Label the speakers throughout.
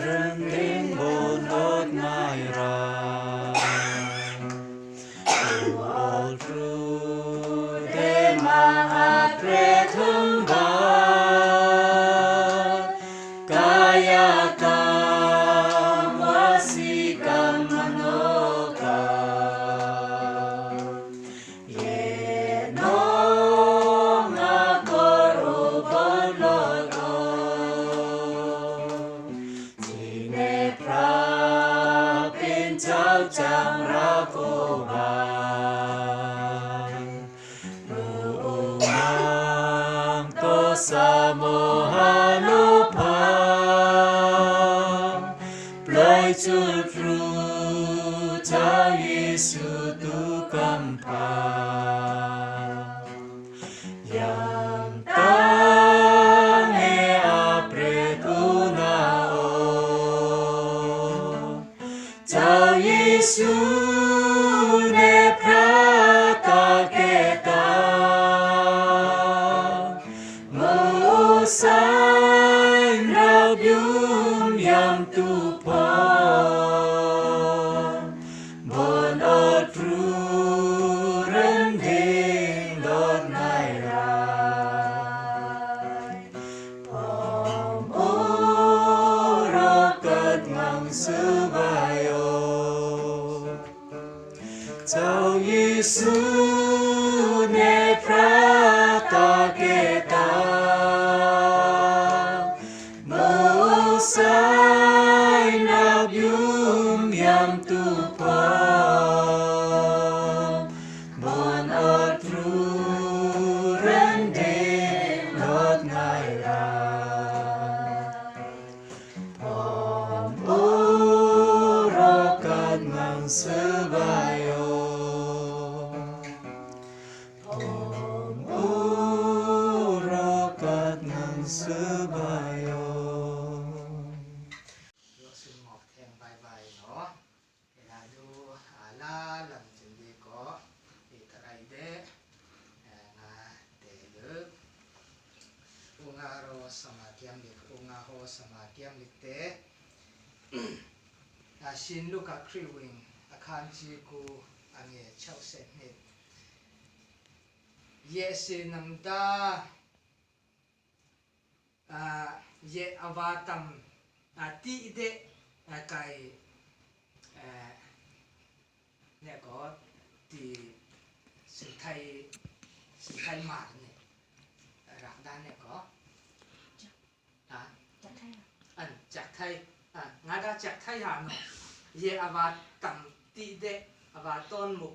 Speaker 1: Rending bonot ngai ra All through de ma apre thum ba Kaya kam wasi kam manoka Ye no nga kor u bon lot o Sine pra pin chao chang ra ko ban Ruumang to sa mo halupang Ploi chul pru chao Yesu tu kam pa Yang tang e apre tu na o Chao Yesu ne pra ta ke ta Mo sai ra byum yam tu pa Bon ot pru rending dot ngai rai Pom orokat ngang sebayo Chao Yesu ne pra ta ke ta Mo sai na byum yam tu pa Bon ot pru rending lot ngai rai Pom orokat ngang sebayo Pom orokat ngang sebayo
Speaker 2: 有是ngọc thèm bài bài nó là du à la làm chân đi có thì thật ai đế nga te lu unga ro sama kiam lik unga ho sama kiam lik te a shin lu ka khri wing a khan chi ku ange chau se nit ye se nam da a ye awatam a ti de a kai เนี่ยก็ตีสิไทยสิไทยมาเนี่ยรักด้านเนี่ยก็อ่ะอันจากไทยอ่ะงาดาจากไทยหาเนาะเยอาวาตัมตีเดอาวาต้นมุก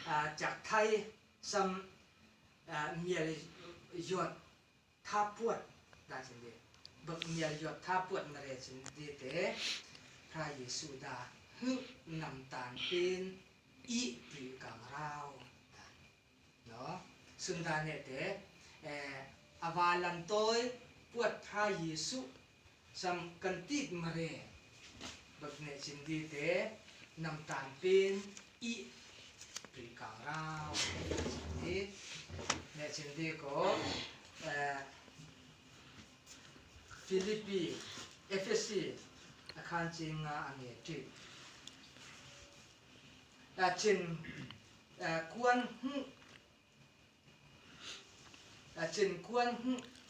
Speaker 2: อ่าจากไทยซัมอ่าเมียยอดท่าปวดได้สิเดบักเมียยอดท่าปวดมาเรสิเดเตพระเยซูดาฮึนำตาลเป็นอีปรีกังราวเนาะสุนดาเนเตเออาวาลันโตยปวดพระเยซูซัมกันติดมาเรบักเนจินดีเตนำตาลเป็นอีปรีกังราวนี่เนจินดีก็เอฟิลิปปีเอเฟซีอาคารจริงอ่ะอันนี้จี chin quan chin quan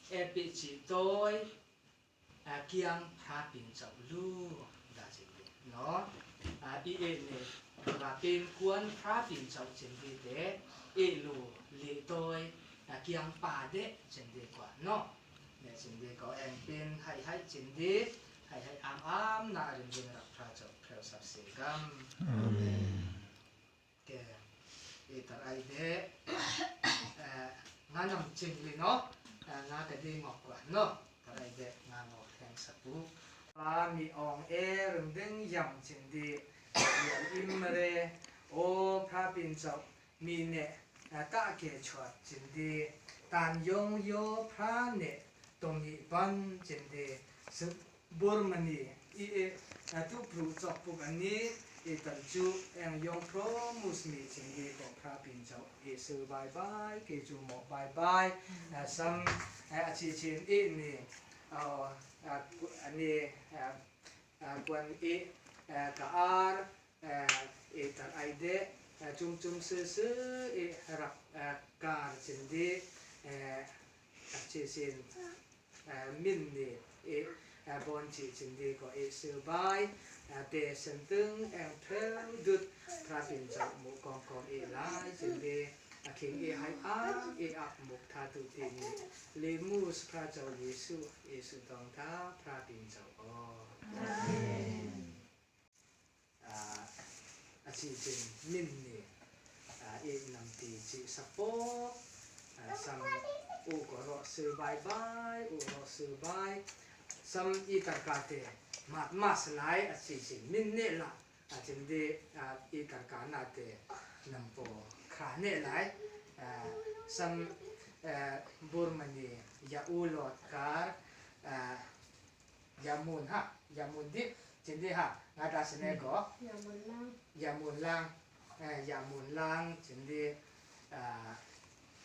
Speaker 2: e bị chỉ tôi kiangพระปิ่นเจ้าลู่ดาจินเนาะอีเอเนี่ยว่าเป็นกวนพระปิ่นเจ้าจินดีเตเอลูเลตัวเกียงป่าเดจินดีกว่าเนาะเนี่ยจินดีก็เองเป็นให้ให้จินดีให้ให้อามอามนารินดินรับพระเจ้าพระสัพเสกัม
Speaker 1: อาเมน
Speaker 2: แกเอตไอเดงานำจริงเลยเนาะงานแต่ดีงอกกว่าเนาะตไอเดงานงอกแทงสัปูปามีองเอรึงดึงยำจินดียำอิมเรโอพระปินเจ้ามีเนตะเกชวดจินดีตานยงโยพระเนตรงนี้บันจินดีสุบุรมณีอีเอตุปรุจกปุกอันนี้อีตันจูเองยงพรมุสมีจินดีของพระปินเจ้าอีสือบายบายเกจูหมอบายบายซัมอาชีชินอีนี่เอาอันนี้ Kuan i ka ar i tar ai de chung chung sư sư i rak kar chin di chi sin min ni i bon chi chin di ko i sư bai te sen tung eng phel dut phra pin chau mu kong kong i lai chin di a khing i hai a i ap muk tha tu ti ni li mus phra chau Jesu Jesu tong tha phra pin chau aw. A chi chin min ni i nam ti chi sapo sam u ko ro sư bai bai u ro sư bai sam i tar ka te mat mas lai a chi chin min ne la a chin di i tar ka na te nam po kha ne lai sam burmani ya u lot kar ya mun ha ya mun di chin di ha nga ta sine ko
Speaker 3: Ya mun lang.
Speaker 2: Ya mun lang ya mun lang chin di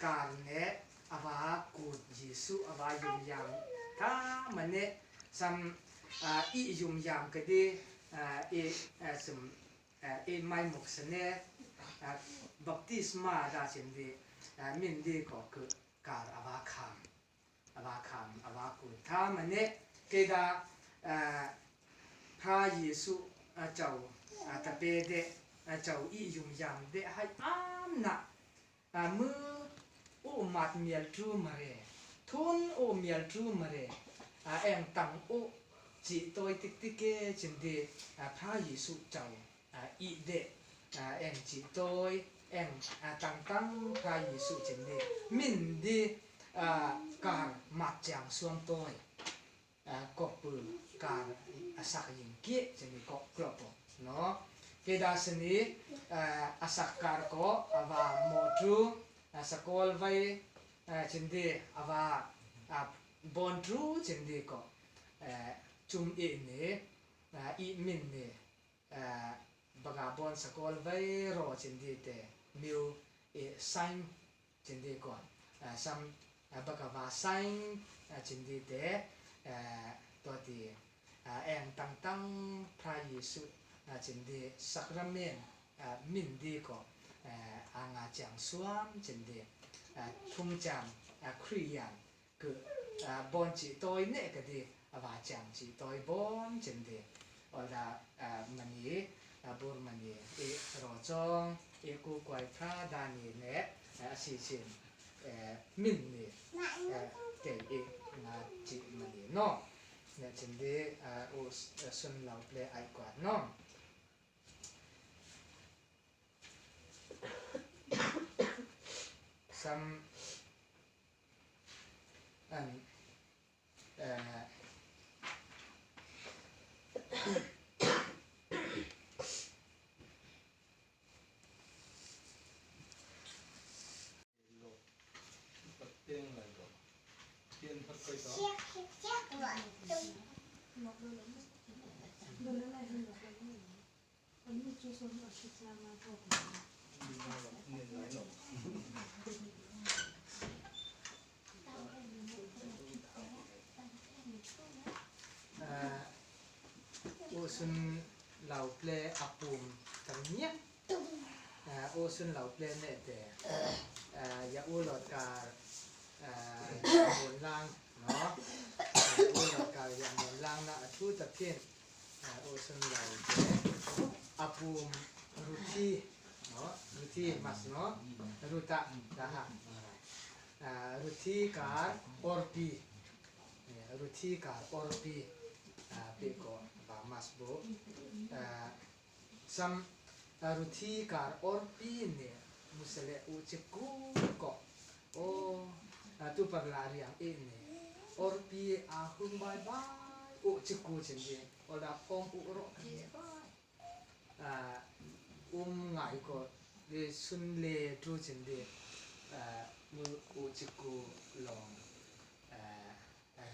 Speaker 2: kar ne awa kut Jesu awa yum yam tha mane sam i yum yam ka di i sum i mai muk sene baptisma da chin di min di ko ku kar awa kham awa kham awa kut tha mane ke da pha Jesu chau ta pe de chau i yum yam de hai am na mu u mat mial tu mare thun u mial tu mare eng tang u chỉ tôi tích tích ke chin di pha Jesu chau i de eng chỉ tôi eng tang tang pha Jesu chin di min di kar mat chang suam tôi ko pu kar asak yin ki chin di ko klopo no ke da sini asak kar ko awa mo tu sakol vai chin di awa bon tu chin di ko chum i ni i min ni baga bon sakol vai ro chin di te miu i sign chin di ko sam baga wa sign chin di te to ti eng tang tang phra Jesu chin di sacrament min di ko anga chang suam chin di thum chang Kriyan ku bon chi toi ne ka di awa chang chi toi bon chin di ola mani bur mani i ro chong i ku kwai phra dani ne a si chin min ni te i nga chi mani no ne chin di u sun lau ple ai kwa no sam an U sun lau ple apum tam nhé u sun lau ple nè te ya u lọt cả muôn lang nó u lọt cả ya muôn lang na thu tập thiên u sun lau ple apum ruti nó ruti mas nó ruta đã ha ruti cả orpi ruti cả orpi pe ko ba mas bo sam ruti kar orpi ne musale u chiku ko o tu par la riang e ne orpi a hung bai bai u chiku chen je ola om u ro ki bai ngai ko de sun le tu chen de mu u chiku long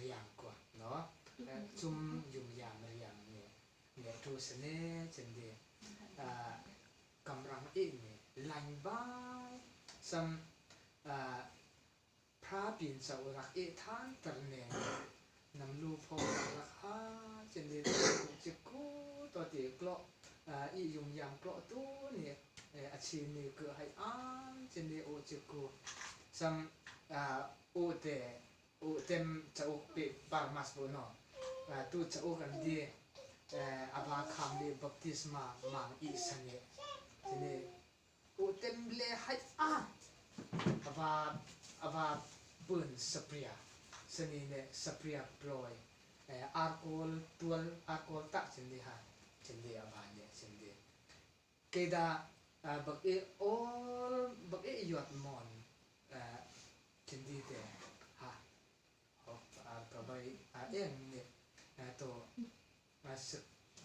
Speaker 2: riang ko no chum yum yam riang ne ne tu sene chen de cầm răng ít nè lành bai sam phá biển sầu rạc ít than tận nè nằm lu phô rạc ha trên đi chỉ cú I yum yam klo tu ni a chi ni ku hai an chin ni o chi ku sam o te o tem cha ok pe par mas bo no tu cha ok an di aba kham li baptisma mang i sane chini o tem le hai a ava ava pun sapria sani ne sapria ploi arkol tual arkol ta chin di ha chin di ava ne chin di keda bak e all bak e yot mon chin di te ha ho ka bai a eng ne to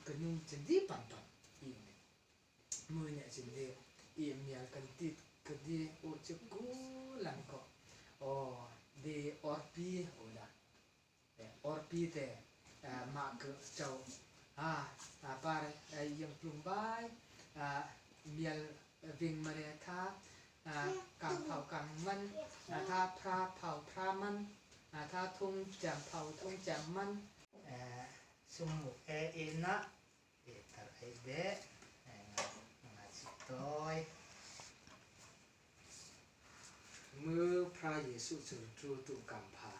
Speaker 2: kanyung chin di pan pan i ne mui ne chin di i mial kan tit ka di o chu ku lang ko o di orpi o da orpi te ma ke chau a par yang plum bai mial ving mare tha kang phau kang man tha phra phau phra man tha thung cham phau thung cham man sum mu e ina e tar ai de nga chi toy มือพระเยซูจูจูตุกัมพา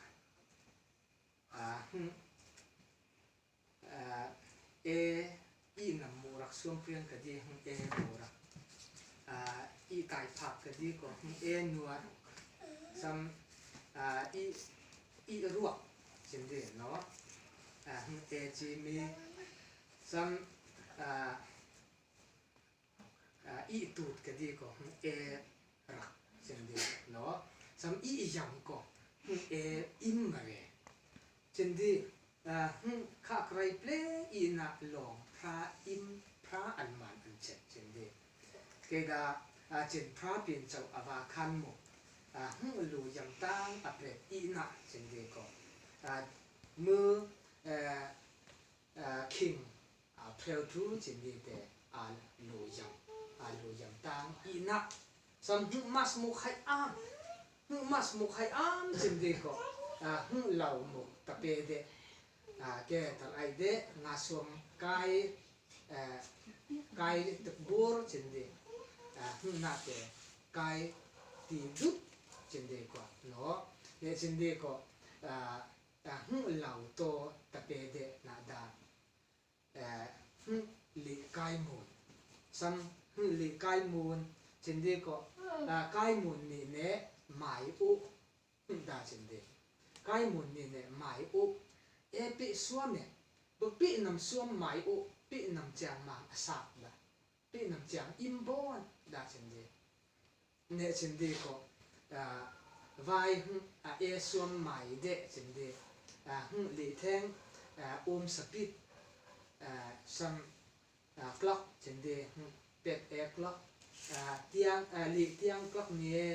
Speaker 2: เออีนำมูรักส่วงเพียงกะดีหงเอมูรักอีกายผักกะดีก็หงเอนัวซ้ำอีอีรวกจินเดียเนาะหงเอจีมีซ้ำอีตูดกะดีก็หงเอรักจินเดียเนาะซ้ำอียังก็หงเออิมมาเลยจินดีข้าใครเปลอีน่ะหลงพระอิมพระอันมันอันเจ็ดจินดีเกดาเจ็ดพระเปลี่ยนเจ้าอาวาคันหมกหึ่งลูยังตั้งอัปเรอีน่ะจินดีก็มือคิงเพลทูจินดีเตอาลูยังอาลูยังตั้งอีน่ะสมหึ่งมัสมุขให้อามหึ่งมัสมุขให้อามจินดีก็หึ่งเหล่าหมกตะเปเดแกตัดไอเดงาสวมกายกายตะบูรจินดีหึ่งนาเตกายตีดุจินดีก็เนาะเนี่ยจินดีก็หึ่งเหล่าโตตะเปเดนาดาหึ่งลีกายมูลซ้ำหึ่งลีกายมูลจินดีก็กายมูลนี่เนี่ยหมายอุดาจินดีกายมูลนี่เนี่ยหมายอุเอปิสวมเนี่ยบุปินำสวมหมายอุปินำจางมาสักละปินำจางอิมบอนดาจินดีเนี่ยจินดีก็ไว้เอสวมหมายเดจินดีหึ่งหลีแทงอุมสปิดซัมกล็อกจินดีเป็ดเอกล็อกเตียงหลีเตียงกล็อกเนี่ย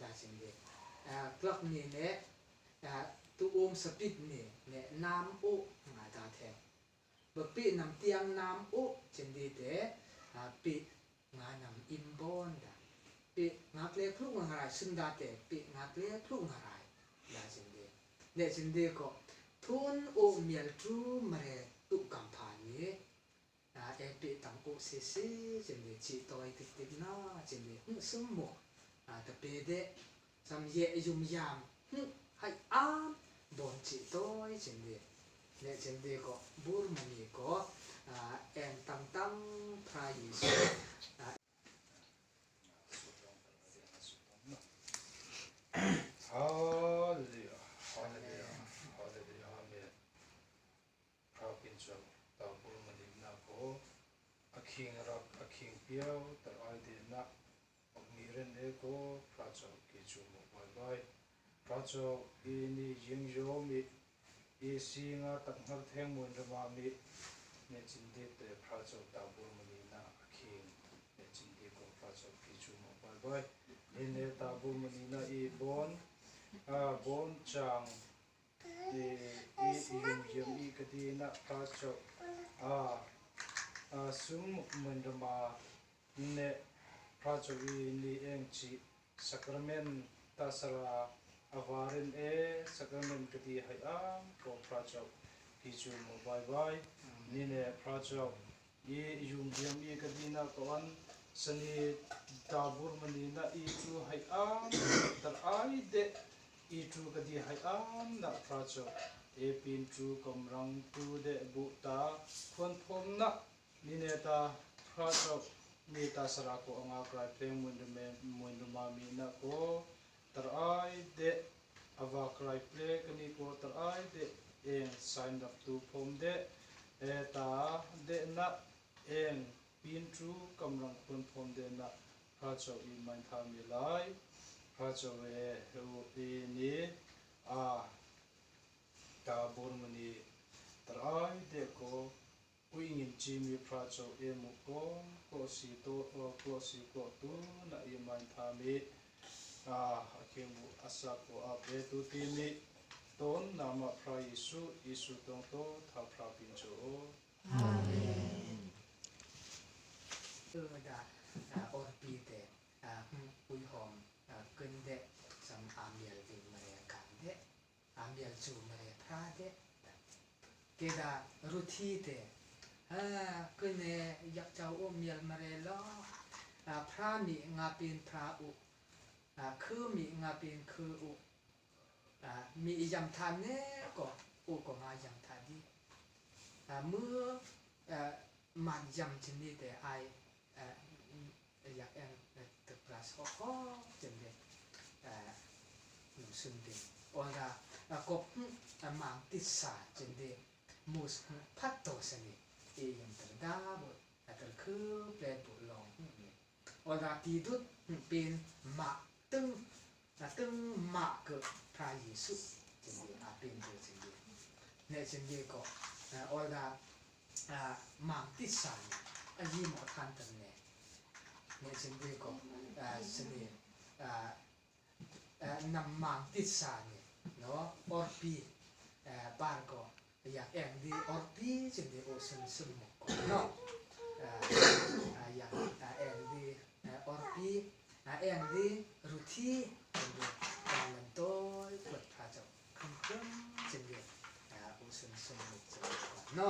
Speaker 2: ดาจินดีกล็อกเนี่ยเนี่ยตัวอมสปิดเนี่ยเนี่ยน้ำโอ้งาตาแทงบปีนำเตียงน้ำโอ้จินดีเตปีงานำอิมบอนดาปีงาเกลียคลุกงาไรสุนดาเตปีงาเกลียคลุกงาไรดาจินดีเนี่ยจินดีก็ทุนโอเมียลจูมเรตุกัมพานีเอปีตังโอเซเซจินดีจีตอยติดติดน้าจินดีหึสมมุกตะเปเดจำเยยุมยามหึให้อามบนจีตอยจินดีเนี่ยจินดีก็บูรมานีก็เอ็นตังตังพระเยซู
Speaker 1: ฮาเลลูยาฮาเลลูยาฮาเลลูยาเมนพระปิญเจ้าตาบุญมณีนาโกอคิงรักอคิงเปียวแต่ไอเดนะอมีเรนเอโกพระเจ้ากิจูโมบายบายพระเจ้าอีนี่ยิงโยมิอีสิงาตักนักเทงมุนรมามิเนจินดีเตพระเจ้าตาบุญมณีนาอคิงเนจินดีโกพระเจ้ากิจูโมบายบายนี่เนตาบุญมณีนาอีบอนบอนจางอียิงยมอีกดีนะพระเจ้าสุมมุนรมาเนพระเจ้าอีนี่เองจีสักรเมนตาสระอวารินเอสักรเมนกดีให้อามก็พระเจ้ากิจูโมบายบายนี่เนพระเจ้า I yum diam i ka di na ko an sani ta bur mani na i chu hai am tar ai de i chu ka di hai am na phra cho e pin chu kom rang tu de bu ta khuan phom na ni ne ta phra cho ni ta sara ko anga krai pheng mun me mun ma mi na ko tar ai de awa krai ple kani ko tar ai de eng sign up tu phom de e ta de na eng pin chu kamrang khun phom de na phra cho i main tha mi lai phra cho e hu i ni a ta bur mani tar ai de ko uingin chi mi phra cho e mu ko ko si to ko si ko tu na i main tha mi a akemu asa ko a pe tu ti mi ton nama phra Yesu Yesu tong to tha phra pin cho.
Speaker 2: Amen. Da or pi te ui hom kun de sam amial ding mare kan de amial chu mare phra de ke da ruthi te ha kun ne yak chau o mial mare lo phra mi nga pin phra u khư mi nga pin khư u mi yam tha ne ko u ko nga yam tha di mưa man yam chin ni te ai yak em tự pras ho ho chin de nằm sun din ora kop mang tit sa chin de mus phat to sa ni e yam tar da bo tar khư ple bu long ni ora ti dut pin ma tung tung ma ke phra Yesu chin de a pin de chin de ne chin de ko ora mang tit sa ni a yi mo than tan ne ne chin de ko sini nằm mang tit sa ni no or pi par ko yak eng di or pi chin de o sun sun mo ko no yak eng di or pi eng di ruthi chin de lan toi quật pha chau khum khum chin de o sun sun mo ko no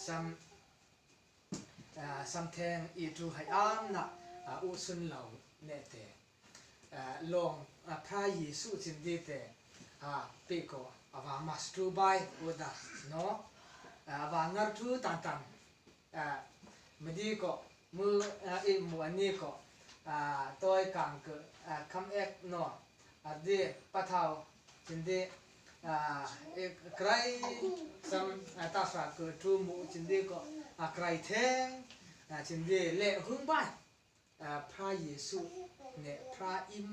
Speaker 2: sam sam theng i tu hai am na u sun lo ne te long phra Yesu chin de te ha pe ko awa mas tu bai u da no awa ngar tu tan tan madi ko mu e mu ani ko toi kang ke kham ek no ade pathao chin de krai sam ta sa ke tu mu chin de ko krai theng chin de le hung bai phra Yesu ne phra im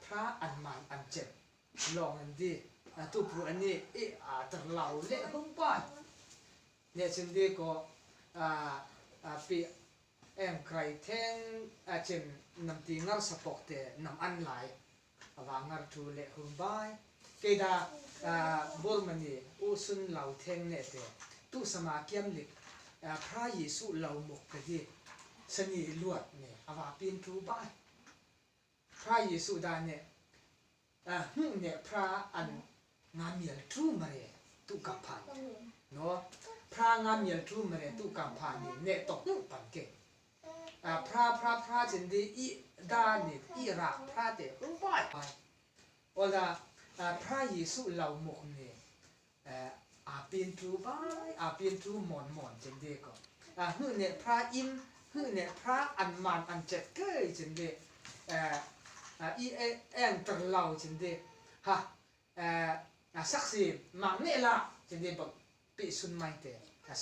Speaker 2: phra an man an chet long an di tu pru an ni e a tar lau le hung bai ne chin de ko pi em krai theng a chem nam ti ngar sapok te nam an lai awa ngar thu le hung bai ke da bol mani u sun lau theng ne te tu sama kiam lik phra Yesu lau muk ka di sani luat ne awa pin thu bai phra Yesu da ne hung ne phra an nga mial thu mare tu kam phan no phra nga mial thu mare tu kam phan ni ne to hung pan ke phra phra phra chin di i da ni i ra phra te hung bai ola phra Yesu lau muk ne a pin thu bai a pin thu mon mon chin de ko hung ne phra im hung ne phra an man an chet ke chin de i eng tar lau chin de ha sak si ma ne la chin de bak pi sun mai te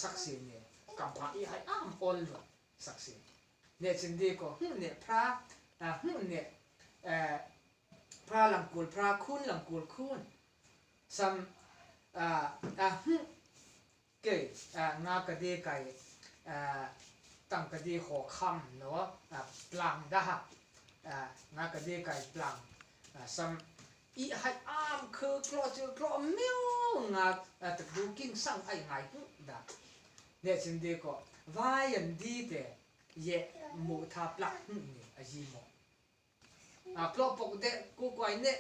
Speaker 2: sak si ne kam pha i hai am ol lo sak si ne chin de ko hung ne phra hung ne phra lang kul phra khun lang kul khun sam hung ke nga ka de kai tăng cái đi khó khăn nó plang đó nga cái đi cái plang sam i hay am khơ klo chơ klo miu nga tập du kinh sang ai ngai da nè xin đi có vài anh đi để ye mu tha plak ni a ji mo klo pok de ku quay nè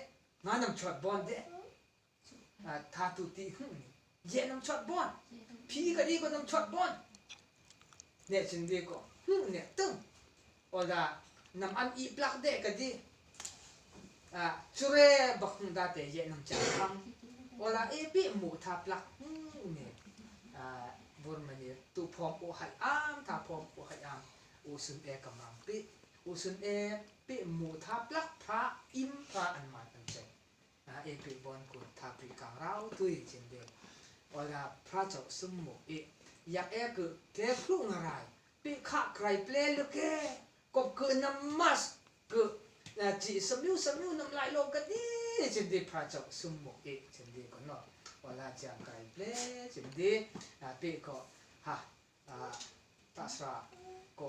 Speaker 2: nga nằm chọt bon de tha tu ti ni ye nằm chọt bon phi cái đi có nằm chọt bon Ne chin di ko ne tung ola nam an i plak de ka di chure bak da te ye nam cha khang ola e pi mu tha plak ne bur mani tu phom u hai am tha phom u hai am u sun e kamram pi u sun e pi mu tha plak pha im pha an man an che e pi bon ku tha pi kang rau tui chin de ola phra chau sum mu i yak e ku ke khlu ngarai pi kha krai ple lu ke kop ku nam mas ku chỉ samiu samiu nam lai lo ka di chin di phra chau sum mu i chin di ko no ola chang krai ple chin di pi ko ha ta sra ko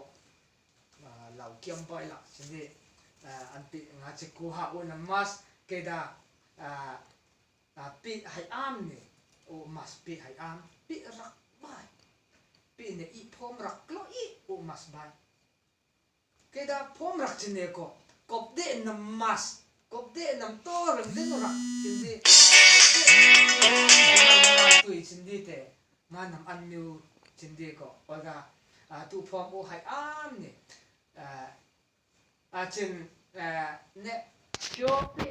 Speaker 2: lau kiam bai la chin di an pi nga chi ku ha u nam mas ke da pi hai am ni u mas pi hai am pi rak bai pi ne i phom rak lo i u mas bai ke da phom rak chin ne ko kop de nam mas kop de nam to reng de no rak chin di tui chin di te ma nam an miu chin di ko oga tu phom u hai am ni chin ne pyo pi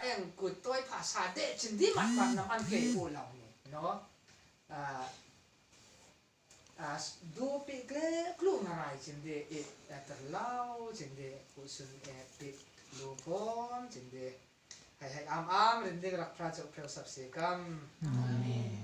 Speaker 2: eng ku toi pha sa de chin di mat mat nam an ke u lo ni no du pi kle klu ngarai chin di i ter lau chin di u sun e pi lu phom chin di hai hai am am rin ding rak phra chok pheu sap se kam.
Speaker 3: Amen.